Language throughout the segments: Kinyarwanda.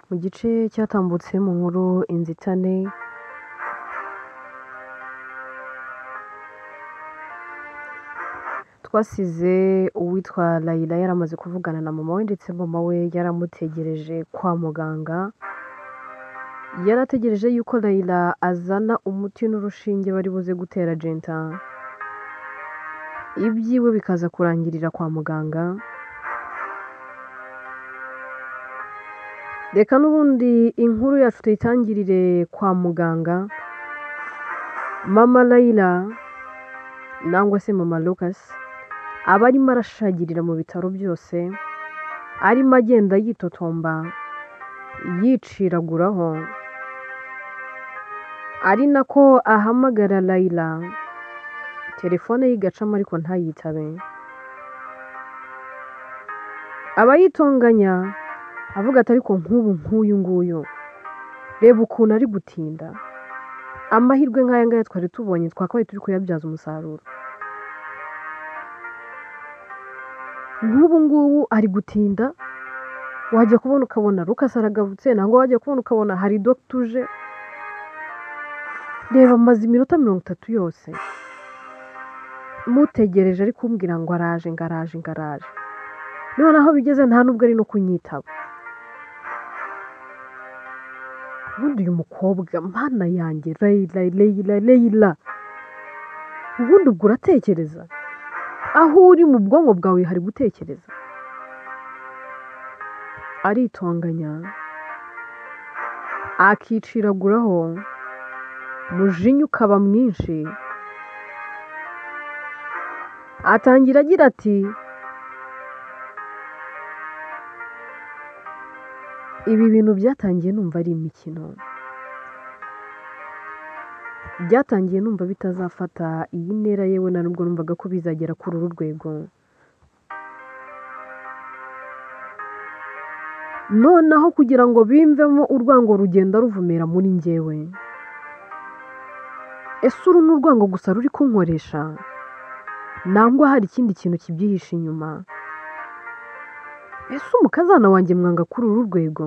Mu gice cyatambutse mu nkuru Inzitane, twasize uwitwa Layla yaramaze kuvugana na mama we, ndetse mama we yaramutegereje kwa muganga. Yarategereje yuko Layla azana umuti n'urushinge bari buze gutera Jenta, ibyiwe bikaza kurangirira kwa muganga. Reka n'ubundi inkuru yacu tuyitangirire kwa muganga. Mama Layla nangwa se mama Lucas aba arimo arashagirira mu bitaro byose, arimo agenda yitotomba, yiciraguraho, ari nako ahamagara Layla, telefone ye igacamo ariko ntayitabe. Aba yitonganya avuga ati ariko nk'ubu nk'uyu nguyu, reba ukuntu ari gutinda, amahirwe nk'aya ngaya twari tubonye twakabaye turi kuyabyaza umusaruro. Nk'ubu ngubu ari gutinda, wajya kubona ukabona Lucas aragarutse, nangwa wajya kubona ukabona hari dogita uje. Reba amaze iminota 30 yose mutegereje, ari kumbwira ngo araje, ngo araje, ngo araje. Noneho bigeze nta nubwo ari no kunyitaba. Ubundi uyu mukobwa mana yanjye, Layla, Layla, Layla, ubundi ubwo uratekereza aho uri mu bwonko bwawe hari gutekereza. Aritonganya, akiciraguraho, umujinya ukaba mwinshi. Atangira agira ati ibi bintu byatangiye numva ari imikino, byatangiye numva bitazafata iyi ntera, yewe na nubwo numvaga ko bizagera kuri uru rwego. Noneho kugira ngo bimvemo urwango rugenda ruvumera muri njyewe. Ese uru ni urwango gusa ruri kunkoresha, nangwa hari ikindi kintu kibyihishe inyuma? Ese umukazana wanjye mwanga kuri uru rwego?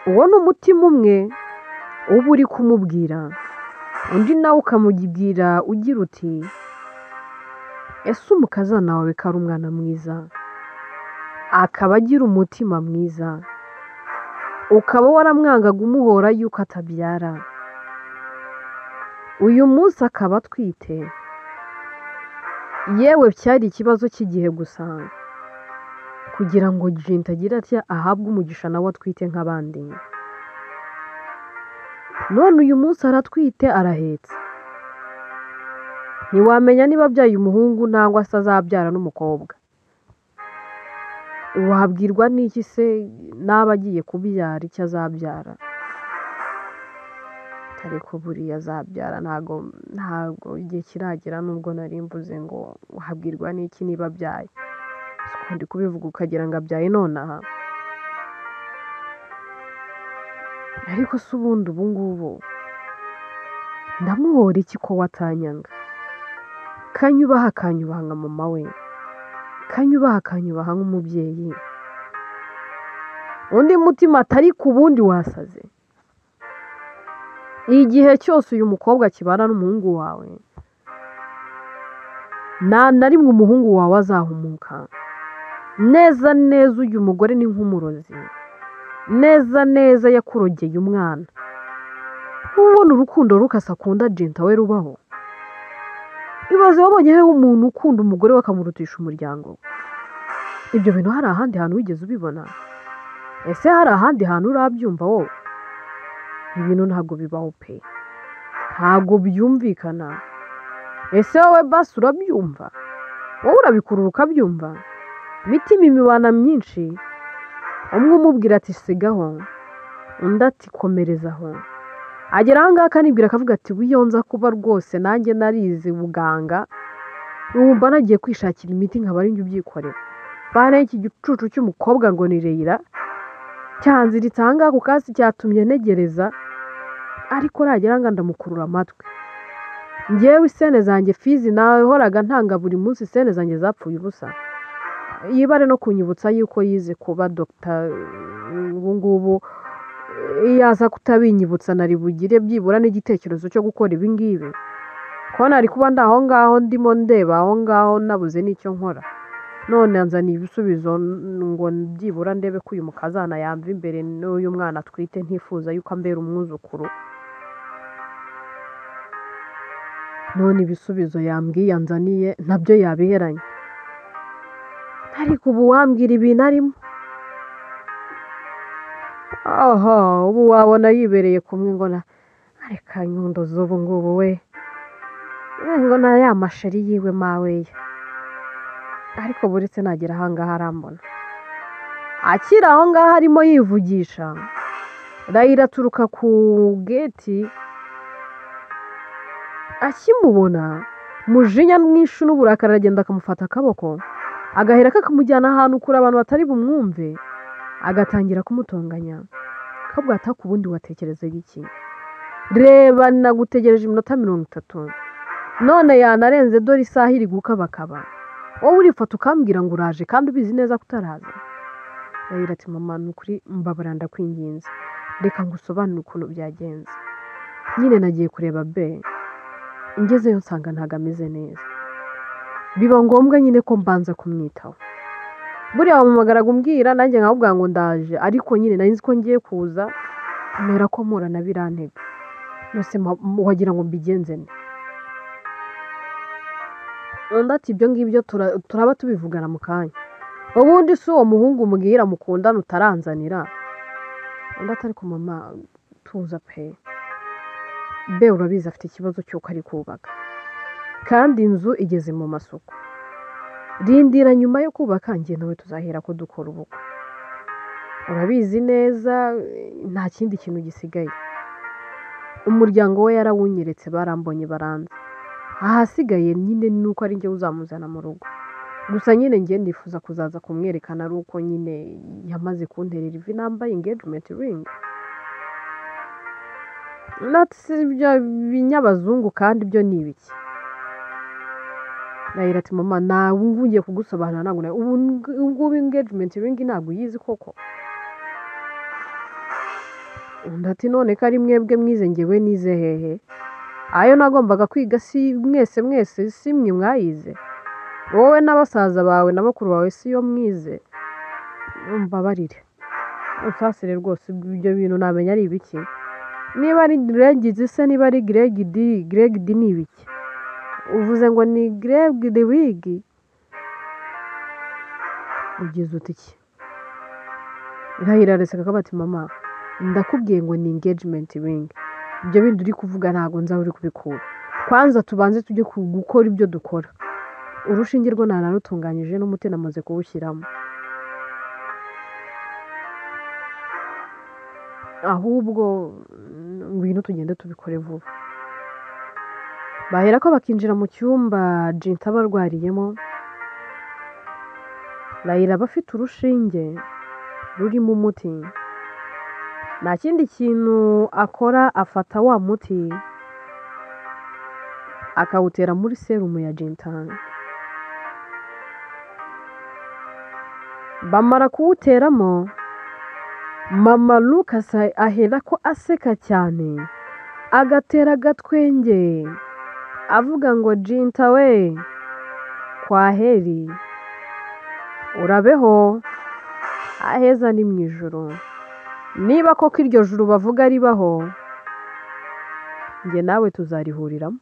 Uwo ni umutima umwe uba uri kumubwira, undi nawe ukamubwira ugira uti ese umukazana wawe ko ari umwana mwiza, akaba agira umutima mwiza, ukaba waramwangaga umuhora yuko atabyara, uyu munsi akaba atwite. Yewe cyari ikibazo cy'igihe gusa kugira ngo Jenta agire atya ahabwe umugisha nawe atwite nk'abandi. None uyu munsi aratwite, arahetse, ntiwamenya niba abyaye umuhungu nangwa se azabyara n'umukobwa. Wabwirwa n'iki se n'aba agiye kubyara icyo azabyara? Ariko buriya azabyara ntabwo igihe kiragera, nubwo nari mvuze ngo wabwirwa n'iki niba abyaye. Siko ndi kubivuga ukagira ngo abyaye nonaha. Ariko se ubundi ubu ngubu ndamuhora iki ko watanyanga? Kanyubaha akanyubaha nka mama we, kanyubaha akanyubaha nk'umubyeyi. Undi mutima atari ku wundi wasaze. Igihe cyose uyu mukobwa akibana n'umuhungu wawe, nta na rimwe umuhungu wawe azahumuka. Neza neza uyu mugore ni nk'umurozi, neza neza yakurogeye umwana. Ubona urukundo Lucas akunda Jenta we rubaho? Ibaze wabonye hehe umuntu ukunda umugore we akamurutisha umuryango? Ibyo bintu hari ahandi hantu wigeze ubibona? Ese hari ahandi hantu urabyumva wowe? Ibintu ntabwo bibaho pe, ntabwo byumvikana. Ese wowe basi urabyumva? Wowe urabikurura ukabyumva? Imitima imibana myinshi, umwe umubwira ati sigaho, undi ati komerezaho. Agera aha ngaha akanibwira akavuga ati wiyo nza kuba rwose nanjye narize ubuganga, wumva nagiye kwishakira imiti nkaba ari njye ubyikorera. Bana iki gicucu cy'umukobwa ngo ni Layla cyanziritse aha ngaha ku kasi, cyatumye ntegereza, ariko nagera aha ngaha ndamukurura amatwi. Njyewe isene zanjye fizi nahoraga ntanga buri munsi, isene zanjye zapfuye ubusa. Yibare no kunyibutsa yuko yize kuba dogita, ubu ngubu iyo aza kutabinyibutsa nari bugire byibura n'igitekerezo cyo gukora ibi ngibi. Ko nari kuba ndi aho ngaho ndimo ndeba aho ngaho nabuze n'icyo nkora. None anzaniye ibisubizo ngo byibura ndebe ko uyu mukazana yamva imbere n'uyu mwana atwite, ntifuza yuko ambera umwuzukuru. None ibisubizo yambwiye anzaniye nabyo yabiheranye. Ariko ubu wambwira ibintu arimo. Aha, ubu wabona yibereye kumwe ngo na areka inkundo z'ubu ngubu we. Ngo na ya masheri yiwe maweya. Ariko buretse nagera aha ngaha arambona. Akiri aho ngaho arimo yivugisha, Raila aturuka ku geti, akimubona mujinya mwinshi n'uburakari aragenda akamufata akaboko, agahera kakamujyana ahantu kure abantu batari bumwumve, agatangira kumutonganya. Kabwa ataka ubundi watekerezaga iki? Reba nagutegereje iminota 30, none yanarenze dore isaha iri gukabakaba. Wowe urifata ukambwira ngo uraje kandi ubizi neza ko utaraza. Raila ati mama ni ukuri mbabara ndakwinginze, reka ngusobanure ukuntu byagenze. Nyine nagiye kureba be, ngezeyo nsanga ntabwo ameze neza. Biba ngombwa nyine ko mbanza kumwitaho. Buriya wampamagaraga umbwira nanjye nkakubwira ngo ndaje, ariko nyine nari nzi ko ngiye kuza, mpera ko mpura na birantega. Nose wagira ngo mbigenze nte? Undi ati ibyo ngibyo turaba tubivugana mu kanya. Ubundi si uwo muhungu umbwira mukundana utaranzanira. Undi ati ariko mama tuza pe. Be urabizi afite ikibazo cy'uko ari kubaka. Kandi inzu igeze mu masuku. Rindira nyuma yo kubaka njye nawe tuzahera ko dukora ubukwe. Urabizi neza nta kindi kintu gisigaye. Umuryango we yarawunyeretse barambonye baranze. Ahasigaye nyine ni uko ari njye uzamuzana mu rugo. Gusa nyine njye ndifuza kuzaza kumwerekana ari uko nyine yamaze kunterera ivi nambaye engagement ring. Natse ibyo binyabazungu kandi byo ni ibiki? Raila ati mama nawe ngiye kugusobanura ntabwo nawe ubu ngubu engagement ring ntabwo uyizi koko. Undi ati none ko ari mwebwe mwize njyewe nize hehe? Ayo nagombaga kwiga si mwese mwese si mwe mwayize. Wowe n'abasaza bawe na bakuru bawe si yo mwize. Mbabarire. Unsasire rwose ibyo bintu namenya ari ibiki? Niba ari Gregidi se niba ari Gregidi, Gregidi ni ibiki? Uvuze ngo ni Gregidi wigi? Ugize uti iki? Raila araseka akavuga ati mama ndakubwiye ngo ni engagement ring. Ibyo bindi uri kuvuga ntabwo nzi aho uri kubikura. Kwanza tubanze tujye gukora ibyo dukora. Urushinge rwo nararutunganyije n'umuti namaze kuwushyiramo. Ahubwo ngwino tugende tubikore vuba. Bahera ko bakinjira mu cyumba Jinta aba arwariyemo. Raila aba afite urushinge rurimo umuti. Nta kindi kintu akora afata wa muti akawutera muri serumu ya Jinta. Bamara kuwuteramo, mama Lucas ahera ko aseka cyane, agatera agatwenge, avuga ngo Jinta we, kwaheri, urabeho, aheza ni mu ijuru. Niba koko iryo juru bavuga ribaho, njye nawe tuzarihuriramo.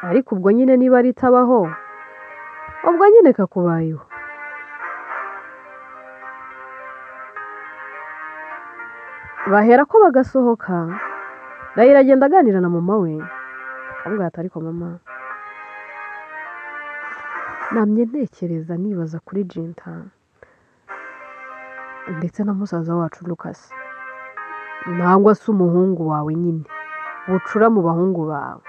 Ariko ubwo nyine niba ritabaho, ubwo nyine kakubayeho. Bahera ko bagasohoka, Raila agenda aganira na mama we, akamubwira ati ariko mama, namye ntekereza nibaza kuri Jinta ndetse na musaza wacu Lucas, nangwa se umuhungu wawe nyine, bucura mu bahungu bawe.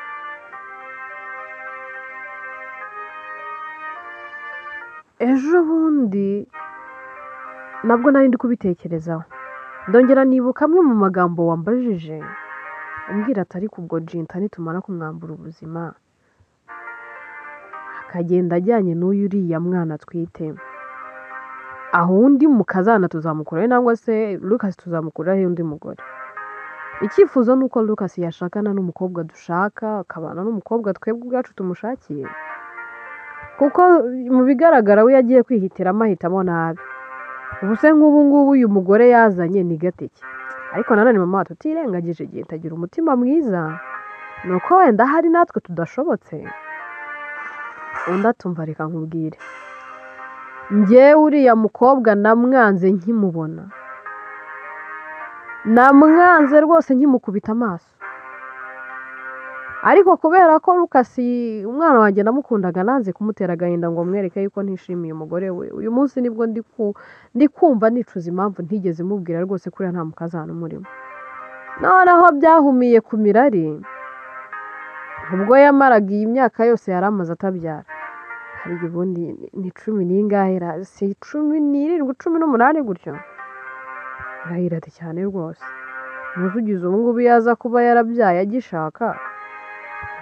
Ejo bundi nabwo nari ndi kubitekerezaho, ndongera nibuka amwe mu magambo wambajije, umbwira ati ariko ubwo Jinta nitumara kumwambura ubuzima, Akagenda ajyanye n'uyu uriya mwana atwite. Aho undi mukazana tuzamukurahe nangwa se Lucas tuzamukurahe undi mugore? Icyifuzo ni uko Lucas yashakana n'umukobwa dushaka, akabana n'umukobwa twebwe ubwacu tumushakiye. Kuko mu bigaragara we yagiye kwihitiramo ahitamo nabi. Ubu se nk'ubu ngubu uyu mugore yazanye ni gateke. Ariko nanone mama tutirengagije igihe tagira umutima mwiza, ni uko wenda hari natwe tudashobotse. Undi atumva reka nkubwire. Njyewe uriya mukobwa namwanze nkimubona. Namwanze rwose nkimukubita amaso. Ariko kubera ko Lucas umwana wanjye namukundaga nanze kumutera agahinda ngo mwereke yuko ntishimiye umugore we. Uyu munsi nibwo ndi kumva nicuza impamvu ntigeze mubwira rwose kuriya nta mukazana umurimo. Noneho byahumiye ku mirari, ubwo yamaraga iyi myaka yose yari amaze atabyara. Hari ubundi ni 10 n'ingahe, si 17, 18 gutyo. Arahira ati cyane rwose. Muzugize ubu ngubu yaza kuba yarabyaye agishaka,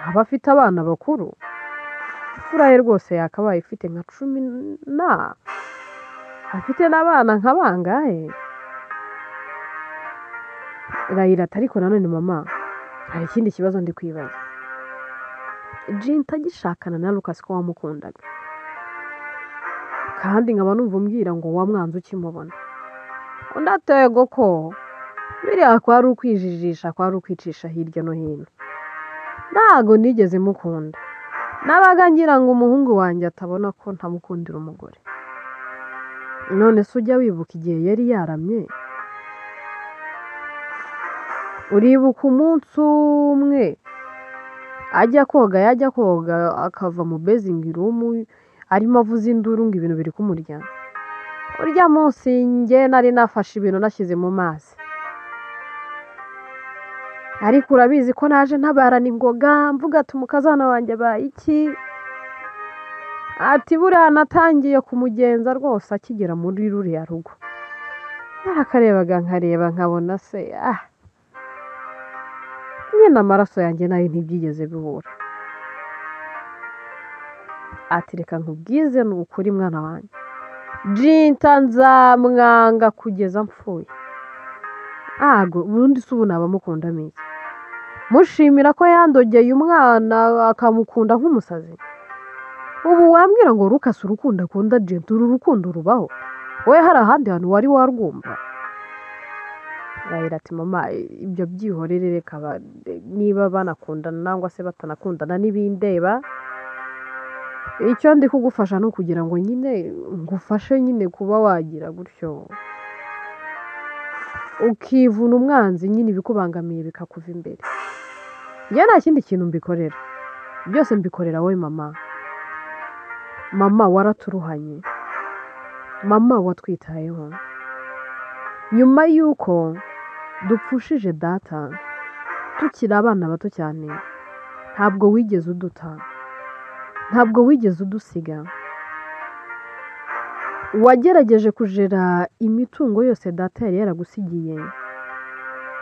aba afite abana bakuru. Imfura ye rwose yakabaye ifite nka 10 na, afite n'abana nka bangahe. Arahira ati ariko nanone mama, hari ikindi kibazo ndi kwibaza. Jinta agishakana na Lucas ko wamukundaga, kandi nkaba numva umbwira ngo wamwanze ukimubona. Undi atego ko biriya kwari ukwijijisha, kwari ukwicisha hirya no hino. Ntago nigeze mukunda. Nabaga ngira ngo umuhungu wanjye atabona ko ntamukundira umugore. None se ujya wibuka igihe yari yaramye? Uribuka umunsi umwe ajya koga, yajya koga akava mu bathing room arimo avuza induru ngo ibintu biri kumurya. Urya munsi njye nari nafashe ibintu nashyize mu mazi. Ariko urabizi ko naje ntabarana ingoga mvuga ati umukazana wanjye abaye iki? Ati buriya natangiye kumugenza rwose akigera muri ruriya rugo. Narakarebaga nkareba nkabona se nyine amaraso yanjye nayo ntibyigeze bihura. Ati reka nkubwize ni ukuri mwana wanjye, Jinta nzamwanga kugeza mpfuye. Ago ubundi se ubu nabamukunda iki? Mushimira ko yandogeye umwana akamukunda nk'umusazi. Ubu wambwira ngo Lucas urukundo akunda Jinta, uru rukundo rubaho? Wowe hari ahandi hantu wari warwumva? Arahira ati mama ibyo byihorere, reka niba banakundana nangwa se batanakundana n'ibindeba. Icyo ndi kugufasha ni ukugira ngo nyine ngufashe nyine kuba wagira gutyo, ukivuna umwanzi nyine ibikubangamiye bikakuva imbere. Njye nta kindi kintu mbikorera, byose mbikorera wowe mama. Mama waraturuhanye, mama watwitayeho. Nyuma y'uko dupfushije data tukiri abana bato cyane, ntabwo wigeze uduta, ntabwo wigeze udusiga. Wagerageje kujera imitungo yose data yari yaragusigiye,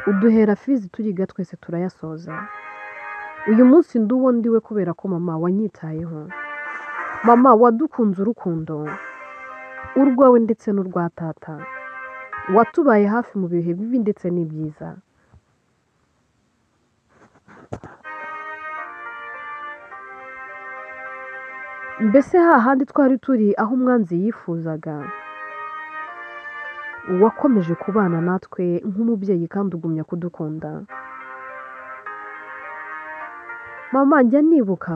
uduhera fizi turiga twese turayasoza. Uyu munsi nduwo ndiwe kubera ko mama wanyitayeho. Mama wadukunze urukundo, urwawe ndetse n'urwa tata. Watubaye hafi mu bihe bibi ndetse n'ibyiza. Mbese hahandi twari turi aho umwanzi yifuzaga, wakomeje kubana natwe nk'umubyeyi kandi ugumya kudukunda. Mama njya nibuka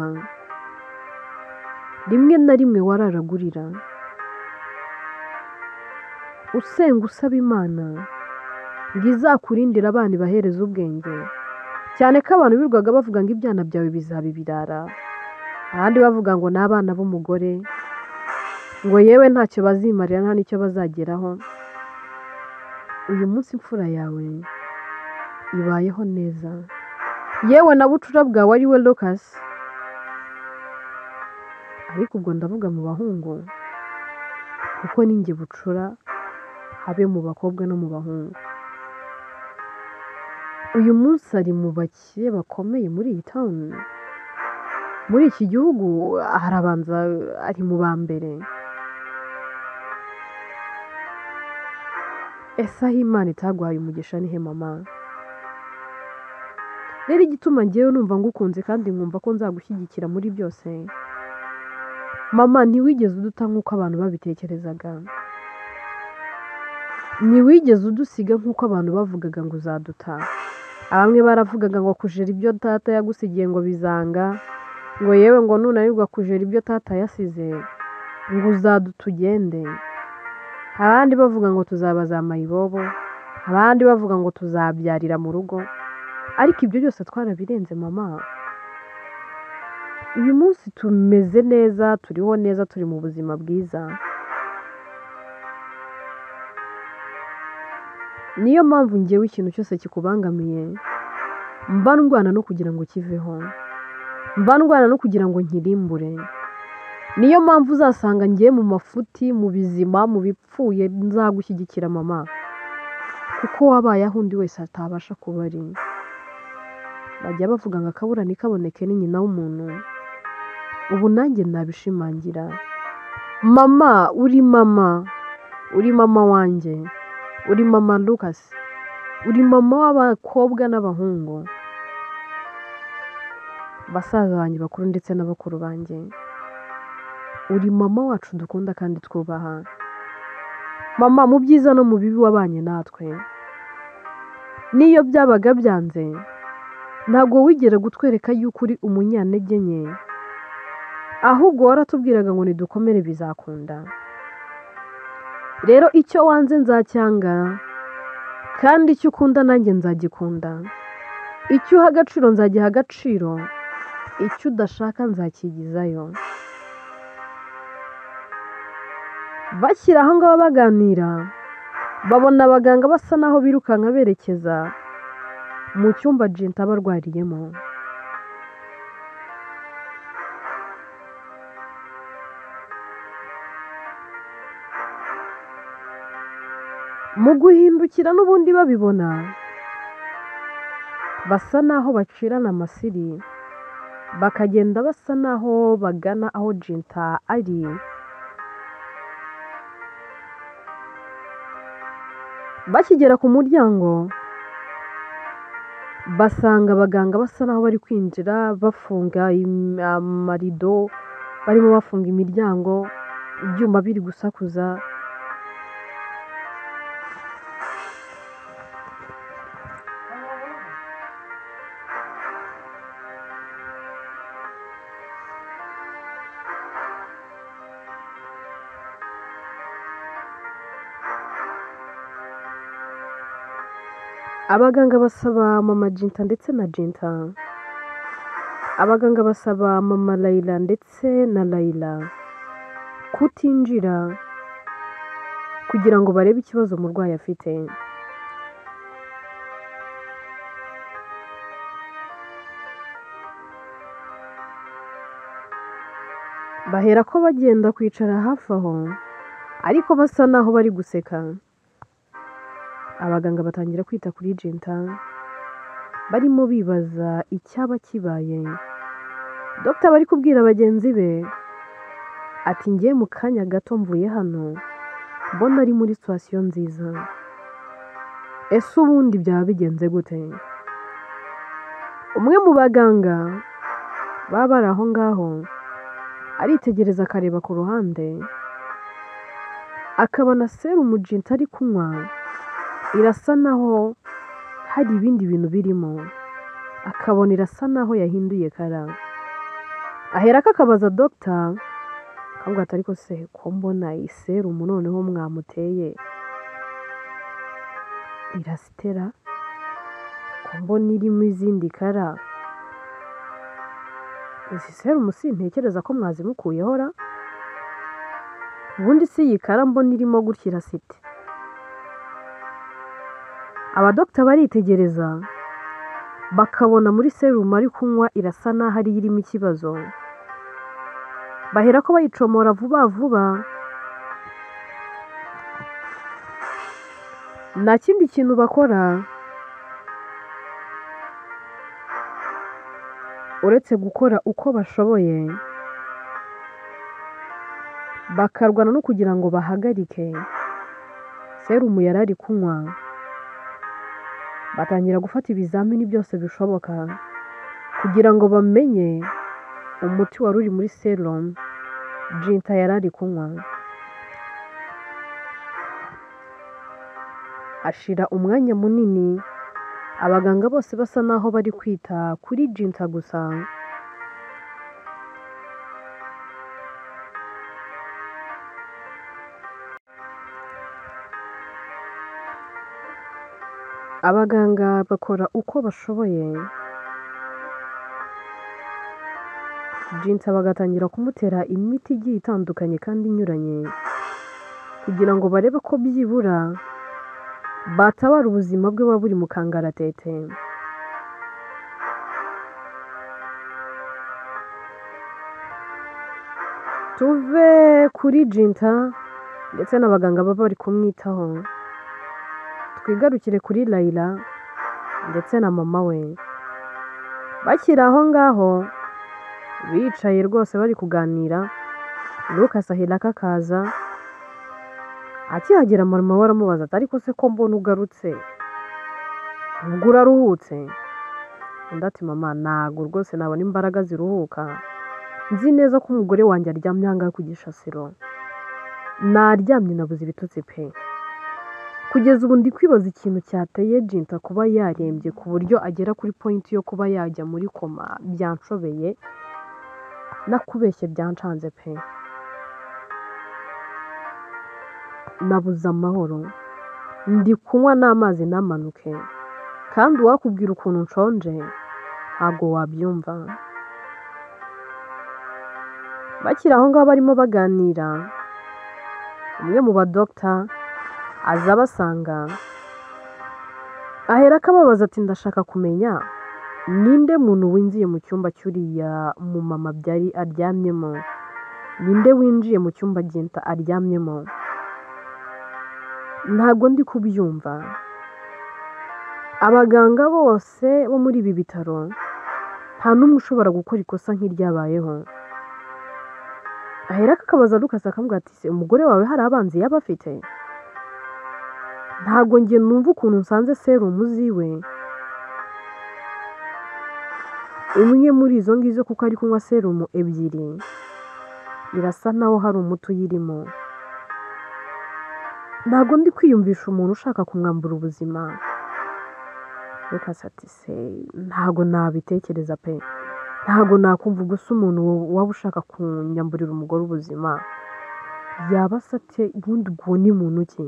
rimwe na rimwe wararagurira, usenga usaba Imana ngo izakurindire abana ibahereze ubwenge, cyane ko abantu birirwaga bavuga ngo ibyana byawe bizaba ibirara, abandi bavuga ngo ni abana b'umugore, ngo yewe ntacyo bazimarira nta n'icyo bazageraho. Uyu munsi imfura yawe ibayeho neza, yewe na bucura bwawe ari we Lucas. Ariko ubwo ndavuga mu bahungu, kuko ninjye bucura habe mu bakobwa no mu bahungu. Uyu munsi ari mu bakire bakomeye muri iyi town. Muri iki gihugu harabanza ari mu ba mbere. Ese aho Imana itaguhaye umugisha ni he mama? Rero igituma ngewe numva ngukunze kandi nkumva ko nzagushyigikira muri byose, mama ntiwigeze uduta nk'uko abantu babitekerezaga, ntiwigeze udusiga nk'uko abantu bavugaga ngo uzaduta. Bamwe baravugaga ngo kujera ibyo tata yagusigiye ngo bizanga, ngo yewe ngo nunanirwa kujera ibyo tata yasize ngo uzaduta ugende. Abandi bavuga ngo tuzaba za mayibobo, abandi bavuga ngo tuzabyarira mu rugo, ariko ibyo byose twarabirenze mama. Uyu munsi tumeze neza, turiho neza, turi mu buzima bwiza. Niyo mpamvu ngewe ikintu cyose kikubangamiye mba ndwana no kugira ngo kiveho, mba ndwana no kugira ngo nkirimbure. Niyo mpamvu uzasanga ngiye mu mafuti, mu bizima, mu bipfuye, nzagushyigikira mama, kuko wabaye aho undi wese atabasha kuba ari. Bajya bavuga ngo akabura ntikaboneke ni nyina w'umuntu. Ubu nanjye nabishimangira. Mama, uri mama, uri mama wanjye, uri mama Lucas, uri mama w'abakobwa n'abahungu, basaza banjye bakuru ndetse n'abakuru banjye. Uri mama wacu dukunda kandi twubaha. Mama, mu byiza no mu bibi wabanye natwe. N'iyo byabaga byanze, ntabwo wigera gutwereka yuko uri umunyantege nke, ahubwo waratubwiraga ngo nidukomere bizakunda. Rero icyo wanze nzacyanga, kandi icyo ukunda nanjye nzagikunda. Icyo uha agaciro nzagiha agaciro, icyo udashaka nzakigizayo. Bakiri aho ngaho baganira, babona abaganga basa naho birukanka berekeza mu cyumba Jinta aba arwariyemo. Mu guhindukira n'ubundi babibona, basa naho bacirana amasiri, bakagenda basa naho bagana aho Jinta ari. Bakigera ku muryango, basanga abaganga basa naho bari kwinjira bafunga amarido, barimo bafunga imiryango, ibyuma biri gusakuza. Abaganga basaba mama Jinta ndetse na Jinta, abaganga basaba mama Layla ndetse na Layla kutinjira kugira ngo barebe ikibazo umurwayi afite. Bahera ko bagenda kwicara hafi aho, ariko basa naho bari guseka. Abaganga batangira kwita kuri Jinta, barimo bibaza icyaba kibaye. Dr bari kubwira bagenzi be ati ngiye mu kanya gato mvuye hano mbona ari muri situation nziza. Ese ubundi byaba bigenze gute? Umwe mu baganga baba bari aho ngaho aritegereza akareba ku ruhande, akabona serumu Jinta ari kunywa irasa naho hari ibindi bintu birimo, akabona irasa naho yahinduye kara. Aherako akabaza dogita, akavuga ati ariko se ko mbona iyi serumu noneho mwamuteye irasitera, ko mbona irimo izindi kara, izi serumu sintekereza ko mwazimukuyeho ra? Ubundi si iyi kara mbona irimo gutya irasite. Abadogita baritegereza bakabona muri serumu ari kunywa irasa naho ariyo irimo ikibazo. Bahera ko bayicomora vuba vuba. Nta kindi kintu bakora Uretse gukora uko bashoboye bakarwana no kugira ngo bahagarike serumu yari ari kunywa, batangira gufata ibizamini byose bishoboka kugira ngo bamenye umuti wari uri muri serumu Jinta yari ari kunywa. Hashira umwanya munini abaganga bose basa naho bari kwita kuri Jinta gusa. Abaganga bakora uko bashoboye Jinta bagatangira kumutera imiti igiye itandukanye kandi inyuranye kugira ngo barebe ko byibura batabara ubuzima bwe buba buri mu kangaratete. Tuve kuri Jinta ndetse n'abaganga baba bari kumwitaho, twigarukire kuri Layla ndetse na mama we. Bakiri aho ngaho bicaye rwose bari kuganira, Lucas ahera akaza. Akihagera mama we aramubaza ati ariko se ko mbona ugarutse ubwo uraruhutse? Undi ati mama ntago rwose nabona imbaraga ziruhuka, nzi neza ko umugore wanjye aryamye aha ngaha ku gishasiro, naryamye nabuze ibitotsi pe. Kugeza ubu ndi kwibaza ikintu cyateye Jinta kuba yarembye ku buryo agera kuri point yo kuba yajya muri koma, byanshobeye, nakubeshye byancanze pe. Nabuze amahoro, ndi kunywa n'amazi namanuke, kandi uwakubwira ukuntu nshonje ntabwo wabyumva. Bakiri aho ngaho barimo baganira, umwe mu badogita aza abasanga, ahera akababaza ati ndashaka kumenya ninde muntu winjiye mu cyumba cy'uriya mumama byari aryamyemo, ninde winjiye mu cyumba Jinta aryamyemo? Ntabwo ndi kubyumva. Abaganga bose bo muri ibi bitaro nta n'umwe ushobora gukora ikosa nk'iryabayeho. Ahera akabaza Lucas akamubwira ati se umugore wawe hari abanzi yaba afite? Ntabwo njye numva ukuntu nsanze serumu ziwe imwe muri izo ngizo, kuko ari kunywa serumu ebyiri, irasa naho hari umuti uyirimo. Ntabwo ndi kwiyumvisha umuntu ushaka kumwambura ubuzima. Lucas ati se ntabwo nabitekereza pe, ntabwo nakumva gusa umuntu waba ushaka kunyamburira umugore ubuzima yaba asa ate? Ubundi ubwo ni muntu ki?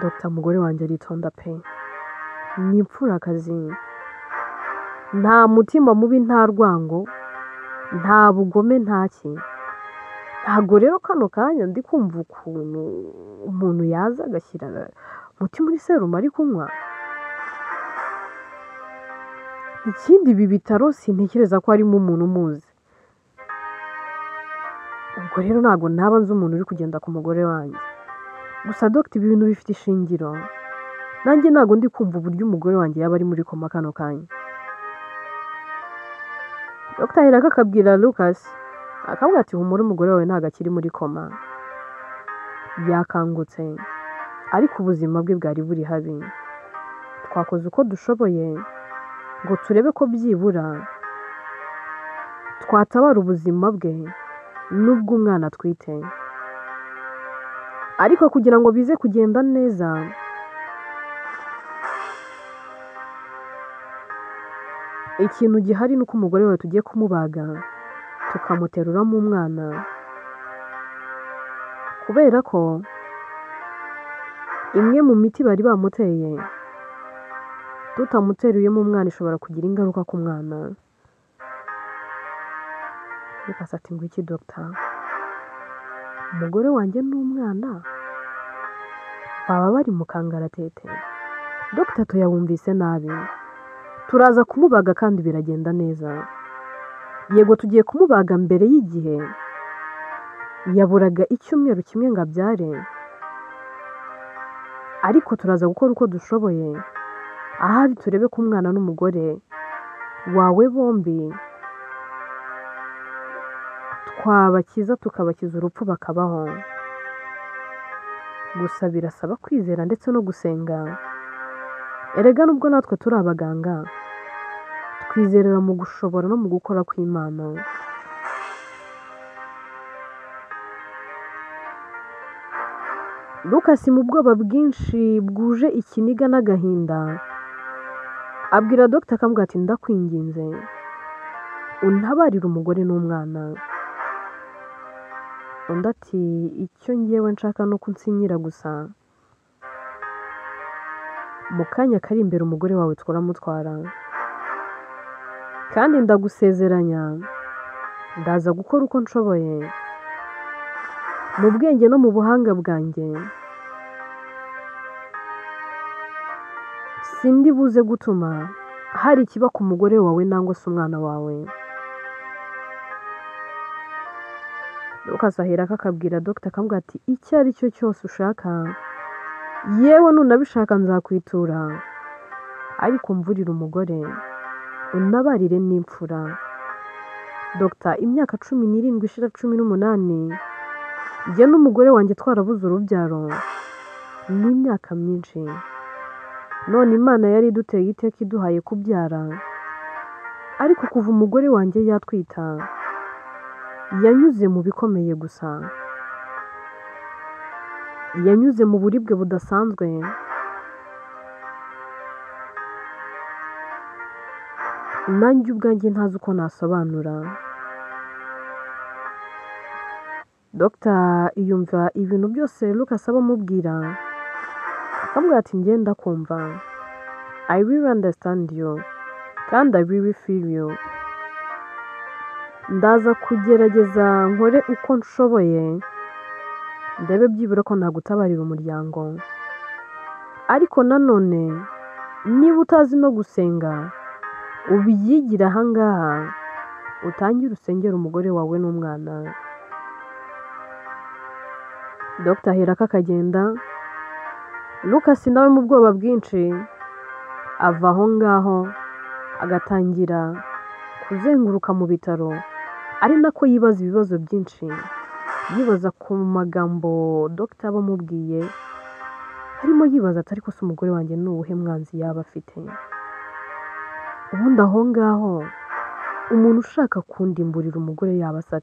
Dr mugore wanjye aritonda pe, ni imfurakazi, nta mutima mubi, nta rwango, nta bugome, nta ki. Ntabwo rero kano kanya ndi kumva ukuntu umuntu yaza agashyira umuti muri serumu ari kunywa. Ikindi ibi bitaro sintekereza ko harimo umuntu umuzi, ubwo rero ntabwo naba nzi umuntu uri kugenda ku mugore wanjye. Gusa dogita ibi bintu bifite ishingiro, nanjye ntabwo ndi kumva uburyo umugore wanjye yaba ari muri koma kano kanya. Dogita ahera akabwira Lucas akavuga ati humura umugore wawe ntabwo akiri muri koma, yakangutse ariko ubuzima bwe bwari buri habi. Twakoze uko dushoboye ngo turebe ko byibura twatabara ubuzima bwe n'ubw'umwana atwite, ariko kugira ngo bize kugenda neza ikintu gihari ni uko umugore wawe tugiye kumubaga tukamuteruramo umwana, kubera ko imwe mu miti bari bamuteye tutamuteruyemo umwana ishobora kugira ingaruka ku mwana. Lucas ati ngwiki dogita, umugore wanjye n'umwana baba bari mu kangaratete? Dogita tuyabumvise nabi, turaza kumubaga kandi biragenda neza. Yego tugiye kumubaga mbere y'igihe, yaburaga icyumweru kimwe ngo abyare, ariko turaza gukora uko dushoboye Ahari turebe ko umwana n'umugore wawe bombi twabakiza, tukabakiza urupfu bakabaho. Gusa birasaba kwizera ndetse no gusenga. Erega nubwo natwe turi abaganga, twizerera mu gushobora no mu gukora kw'Imana. Lucas mu bwoba bwinshi bwuje ikiniga n'agahinda abwira Dr. akamubwira ati ndakwinginze untabarire umugore n'umwana. Undi ati icyo ngewe nshaka ni uko unsinyira gusa, mu kanya kari imbere umugore wawe turamutwara, kandi ndagusezeranya ndaza gukora uko nshoboye mu bwenge no mu buhanga bwanjye, sindi buze gutuma hari ikiba ku mugore wawe nangwa se umwana wawe. Lucas aherako akabwira Dr. akamubwira ati icyo ari cyo cyose ushaka, yewe nunabishaka nzakwitura, ariko mvurire umugore unabarire n'imfura. Dr. imyaka 17 ishira 18 njye n'umugore wanjye twarabuze urubyaro, ni imyaka myinshi. None Imana yari iduteye iteka iduhaye kubyara, ariko kuva umugore wanjye yatwita yanyuze mu bikomeye gusa, yanyuze mu buribwe budasanzwe. Nanjye ubwanjye ntazi uko nasobanura. Dr. yumva ibintu byose Lucas aba amubwira, akamubwira ati njye ndakumva, I really understand you kandi I really feel you. Ndaza kugerageza nkore uko nshoboye ndebe byibura ko nagutabarira umuryango, ariko nanone niba utazi no gusenga ubyigire ahangaha, utangire usengere umugore wawe n'umwana. Dr. aherako akagenda. Lucas nawe mu bwoba bwinshi ava aho ngaho agatangira kuzenguruka mu bitaro, ari nako yibaza ibibazo byinshi, yibaza ku magambo Dr. aba amubwiye, harimo yibaza ati ariko se umugore wanjye ni uwuhe mwanzi yaba afite? Ubundi aho ngaho umuntu ushaka kundimburira umugore yaba ase?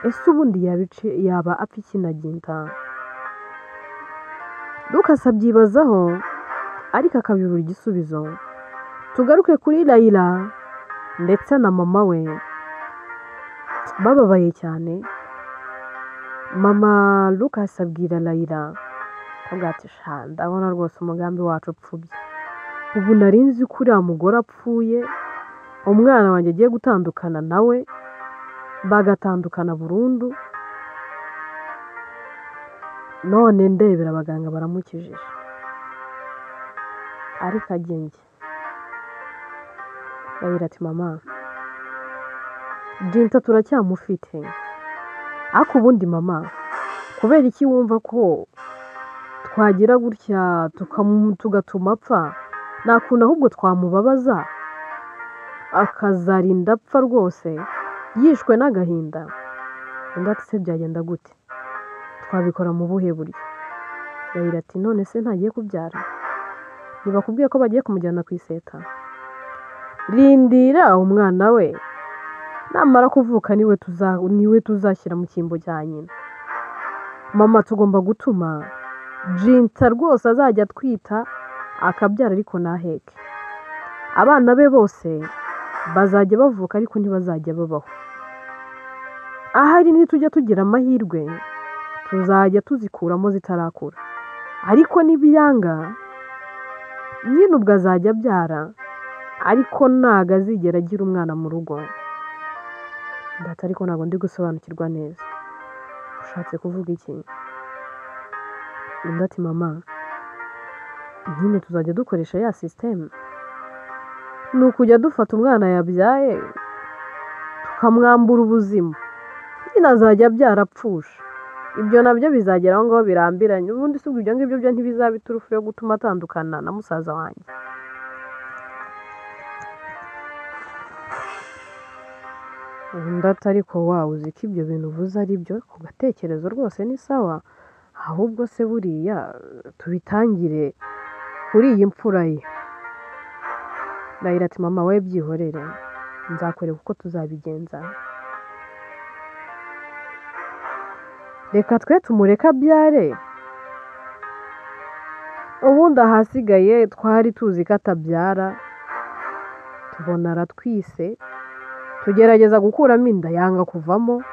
Ese ubundi yaba apfa iki na Ginta? Lucas abyibazaho ariko akabibura igisubizo. Tugaruke kuri Layla ndetse na mama we, bababaye cyane. Mama Lucas abwira Layla avuga ati sha ndabona rwose umugambi wacu upfubye, ubu nari nzi ko uriya mugore apfuye, umwana wanjye agiye gutandukana nawe, bagatandukana burundu, none ndebera abaganga baramukijije, ariko agenge. Layla ati mama Ginta turacyamufite, ariko ubundi mama kubera iki wumva ko twagira gutya tugatuma apfa? Nta kuntu ahubwo twamubabaza akazarinda apfa rwose yishwe n'agahinda. Undi ati se byagenda gute? Twabikora mu buhe buryo? Layla ati none se ntagiye kubyara? Ntibakubwiye ko bagiye kumujyana ku iseta? Rindira umwana we namara kuvuka niwe tuzashyira mu cyimbo cya nyina. Mama tugomba gutuma Jinta rwose azajya atwita akabyara ariko ntaheke. Abana be bose bazajya bavuka ariko ntibazajya babaho. Ahari nitujya tugira amahirwe tuzajya tuzikuramo zitarakura, ariko nibiyanga nyine ubwo azajya abyara ariko ntago azigera agira umwana mu rugo. Ndata ariko ntabwo ndi gusobanukirwa neza, ushatse kuvuga iki? Undi ati mama nyine tuzajya dukoresha ya sisiteme, ni ukujya dufata umwana yabyaye tukamwambura ubuzima, nyine azajya abyara apfusha. Ibyo nabyo bizagera aho ngaho birambiranye, ubundi si ibyo ngibyo byo ntibizaba iturufu yo gutuma atandukana na musaza wanjye. Undi ati ariko wawe uzi ko ibyo bintu uvuze ari byo, ku gatekerezo rwose ni sawa, ahubwo se buriya tubitangire kuri iyi mfura ye. Layira ati mama we byihorere, nzakwereka uko tuzabigenza. Reka twe tumureke abyare, ubundi ahasigaye twari tuzi ko atabyara, tubona aratwise, tugerageza gukuramo inda yanga kuvamo,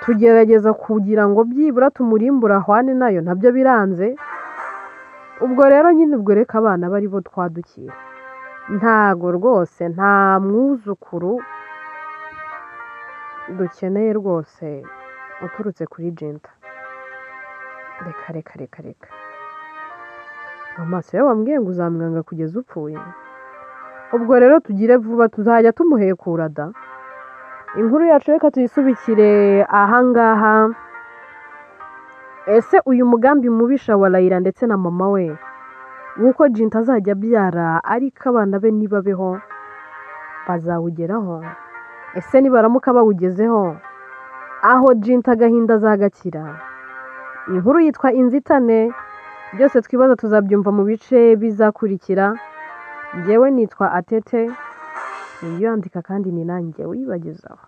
tugerageza kugira ngo byibura tumurimbure ahwane nayo nabyo biranze, ubwo rero nyine ubwo reka abana bari bo twadukira. Ntago rwose nta mwuzukuru dukeneye rwose uturutse kuri Jinta. Reka reka reka reka. Mama se wambwiye ngo uzamwanga kugeza upfuye. Ubwo rero tugire vuba tuzajya tumuhekura da. Inkuru yacu reka tuyisubikire ahangaha. Ese uyu mugambi mubisha wa Layira ndetse na mama we w'uko Jinta azajya abyara ariko abana be ntibabeho, bazawugeraho? Ese nibaramuka bawugezeho aho Jinta agahinda azagakira? Inkuru yitwa Inzitane, byose twibaza tuzabyumva mu bice bizakurikira. Njyewe nitwa Atete, niyo yandika kandi ni nanjye uyibagezaho.